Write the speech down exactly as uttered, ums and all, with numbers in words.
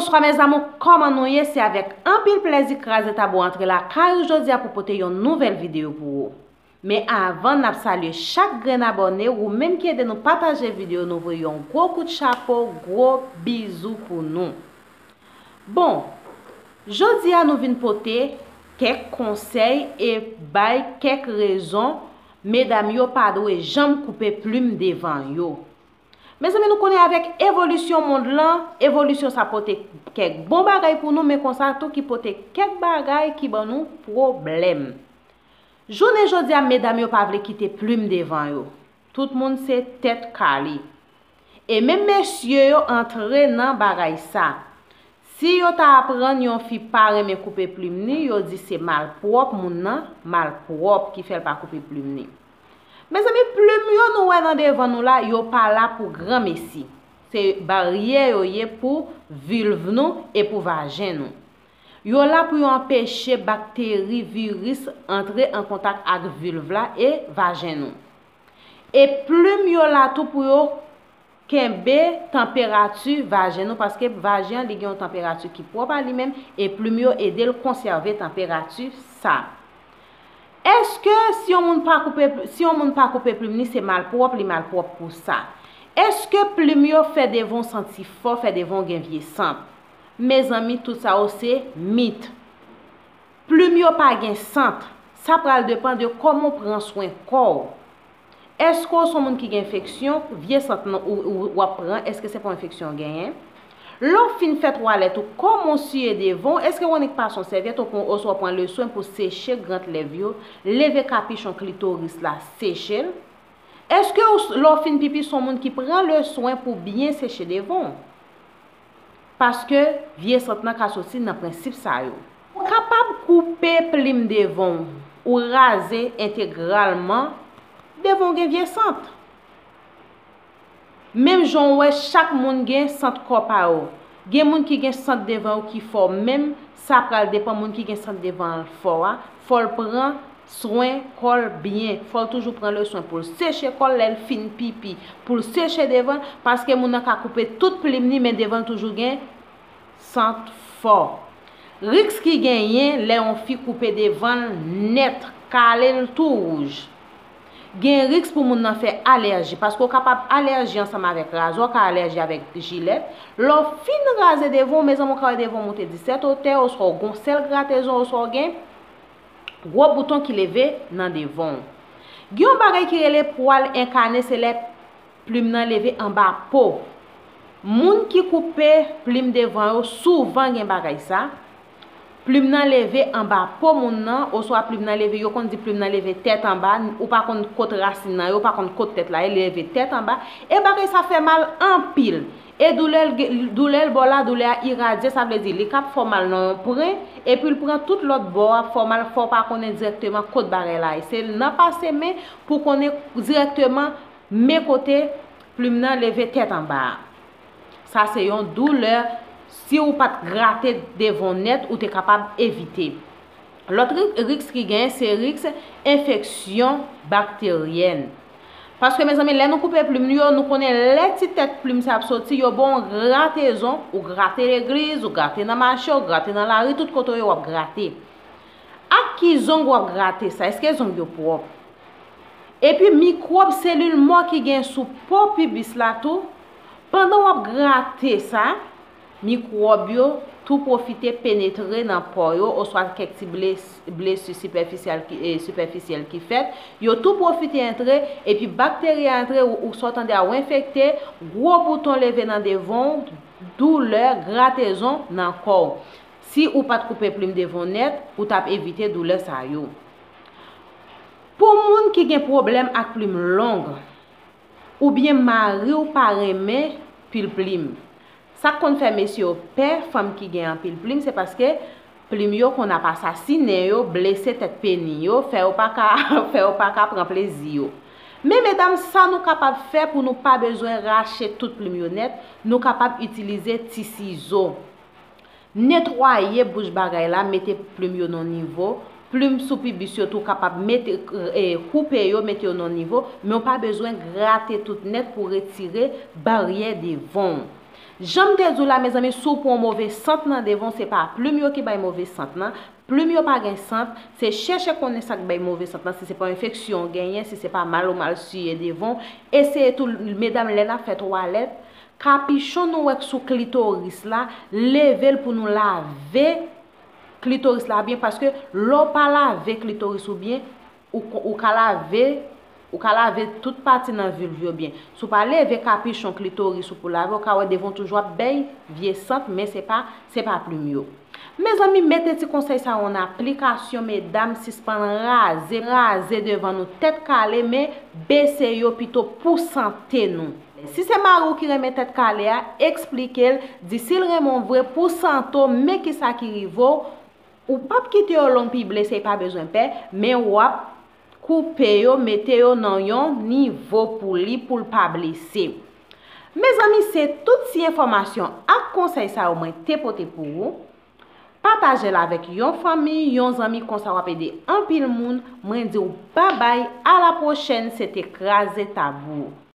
Bonswa mes amours, kòman nou ye? Se avèk anpil plèzi Kraze Tab ou antre lakay ou jodi a pou pote yon nouvèl videyo pou ou. Men avan, n ap salye chak grenn abòne, ou menm ki ede nou pataje videyo, nou voye yon gwo kout chapo, gwo bizou pou nou. Bon, jodi a nou vin pote kèk konsèy e bay kèk rezon medam yo pa dwe janm koupe plim devan yo. Mezanmi, nou konnen avèk evolisyon mond lan, evolisyon sa pote kèk bon bagay pou nou, men konsa tou ki pote kèk bagay ki ban nou pwoblèm. Jounen jodi a, medam yo pa vle kite plim devan yo. Tout moun se tèt kale. E menm mesye yo antre nan bagay sa. Si yo ta aprann yon fi pa renmen koupe plim ni, yo di se malpwòp moun nan, malpwòp ki fè l pa koupe plim ni. Mezanmi, plim yo nou wè nan devan nou la, yo pa la pou granmesi. Se baryè yo ye pou vilv nou e pou vajen nou. Yo la pou yo anpeche bakteri, viris antre an kontak ak vilv la e vajen nou. E plim yo la tou pou yo kenbe tanperati vajen nou, paske vajen an, li gen yon tanperati ki pwòp a li menm, e plim yo ede l konsève tanperati sa. Èske si yon moun pa koupe, si yon moun pa koupe plim ni, se malpwòp, li malpwòp pou sa? Èske plim yo fè devan w santi fò, fè devan w gen vye sant? Mezanmi, tout sa yo se mit. Plim yo pa gen sant. Sa pral depann de kòman w pran swen kò w. Èske w se yon moun ki gen enfeksyon? Vye sant nan ou, ou, w ap pran, èske se pa yon enfeksyon w genyen? Lè w fin fè twalèt ou, kòman w siye devan w? Èske w annik pase yon sèvyèt ou pran, oswa w pran leswen pou seche grant lèv yo, leve kapichon klitoris la, seche l? Èske w, lè w fin pipi, se yon moun ki pran leswen pou byen seche devan w? Paske vye sant nan ka soti nan prensip sa yo. Ou kapab koupe plim devan w, ou raze entegralman devan w gen vye sant. Menm jan w wè chak moun gen sant kò pa yo. Gen moun ki gen sant devan yo ki fò, menm sa pral depann moun ki gen sant devan l fò a, fò l pran swen kò l byen. Fò l toujou pran leswen pou l seche kò l lè l fin pipi, pou l seche devan l, paske moun nan ka koupe tout plim ni, men devan l toujou gen sant fò. Riks ki genyen lè yon fi koupe devan l nèt, kale l tou wouj. Gen riks pou moun nan fè alèji, paske w kapab alèji ansanm avèk razè, w ka alèji avèk jilèt. Lè w fin raze devan w, mezanmi, w ka wè devan w moute disèt otè, oswa w gon sèl gratezon, oswa w gen gwo bouton ki leve nan devan w. Gen yon bagay ki rele pwal enkane, se lè plim nan leve anba po. Moun ki koupe plim devan yo souvan gen bagay sa. Plim nan leve anba po moun nan, oswa plim nan leve, yo konn di plim nan leve tèt anba, ou pa konn kot rasin nan ye, ou pa konn kot tèt la ye, li leve tèt anba. E bagay sa fè mal anpil. E doulè l, doulè l ba w la, doulè a iradye, sa vle di li ka ap fè w mal nan yon pwen, epi l pran tout lòt bò a, ap fè w mal, fò w pa konnen dirèkteman kot bagay la ye. Se nan pase men pou konnen dirèkteman men kote plim nan leve tèt anba a. Sa se yon doulè, si ou pa t grate devan w nèt, ou te kapab evite. Lòt ri-, riks ki genyen, se riks enfeksyon bakteryèn. Paske, mezanmi, lè nou koupe plim yo, nou konnen lè ti tèt plim sa ap soti, yo ba w yon gratezon, ou grate legliz, ou grate nan mache, ou grate nan lari, tout kote w ye, w ap grate. Ak ki zong w ap grate sa? Èske zong yo pwòp? Epi mikwòb, selil mò ki gen sou po pibis la tou, pandan w ap grate sa, mikwòb yo tou pwofite penetre nan po yo, oswa kèk ti bles-, blesi sipèfisyèl ki, e, sipèfisyèl ki fèt, yo tou pwofite antre, epi bakteri a antre, ou, ou sa w tande a, ou enfekte, gwo bouton leve nan devan w, doulè, gratezon nan kò w. Si ou pa t koupe plim devan w nèt, ou t ap evite doulè sa yo. Pou moun ki gen pwoblèm ak plim long, oubyen mari w pa renmen pil plim. Sa k konn fè mesye yo pè fanm ki gen anpil plim, se paske plim yo konn ap asasinen yo, blese tèt peni yo, fè yo pa ka, fè yo pa ka pran plezi yo. Men medam, sa nou kapab fè pou nou pa bezwen rache tout plim yo nèt, nou kapab itilize ti sizo. Netwaye bouch bagay la, mete plim yo nan nivo, plim sou pibis yo tou kapab mete, e, koupe yo, mete yo nan nivo, men w pa bezwen grate tout nèt pou retire baryè devan w. Jan m te di w la, mezanmi, si w pran yon move sant nan devan w, se pa plim yo ki bay move sant nan. Plim yo pa gen sant, se chèche konnen sa k bay move sant nan, si se pa yon enfeksyon w genyen, si se pa mal ou mal siye devan w. Eseye tou, medam, lè n ap fè twalèt, kapichon nou wè k sou klitoris la, leve l pou nou lave klitoris la byen, paske lè w pa lave klitoris ou byen, ou, ou ka lave, ou ka lave tout pati nan vilv yo byen. Si w pa leve kapichon klitoris ou pou lave, ou ka wè devan w toujou ap bay vye sant, men se pa, se pa plim yo. Mezanmi, mete ti konsèy sa yo an aplikasyon, medam, sispann raze, raze devan nou tèt kale, men bese yo pito pou sante nou. Si se mari w ki renmen tèt kale a, eksplike l, di si l renmen w vre, pou sante w, men kisa ki rive w, ou p ap kite yo long pi blese, pa bezwen pè, men w ap koupe yo, mete yo nan yon nivo pou li, pou l pa blese. Mezanmi, se tout ti enfòmasyon ak konsèy sa yo mwen te pote pou ou. Pataje l avèk yon fanmi, yon zanmi, konsa w ap ede anpil moun. Mwen di w babay, a la pwochèn, se te Kraze Tabou.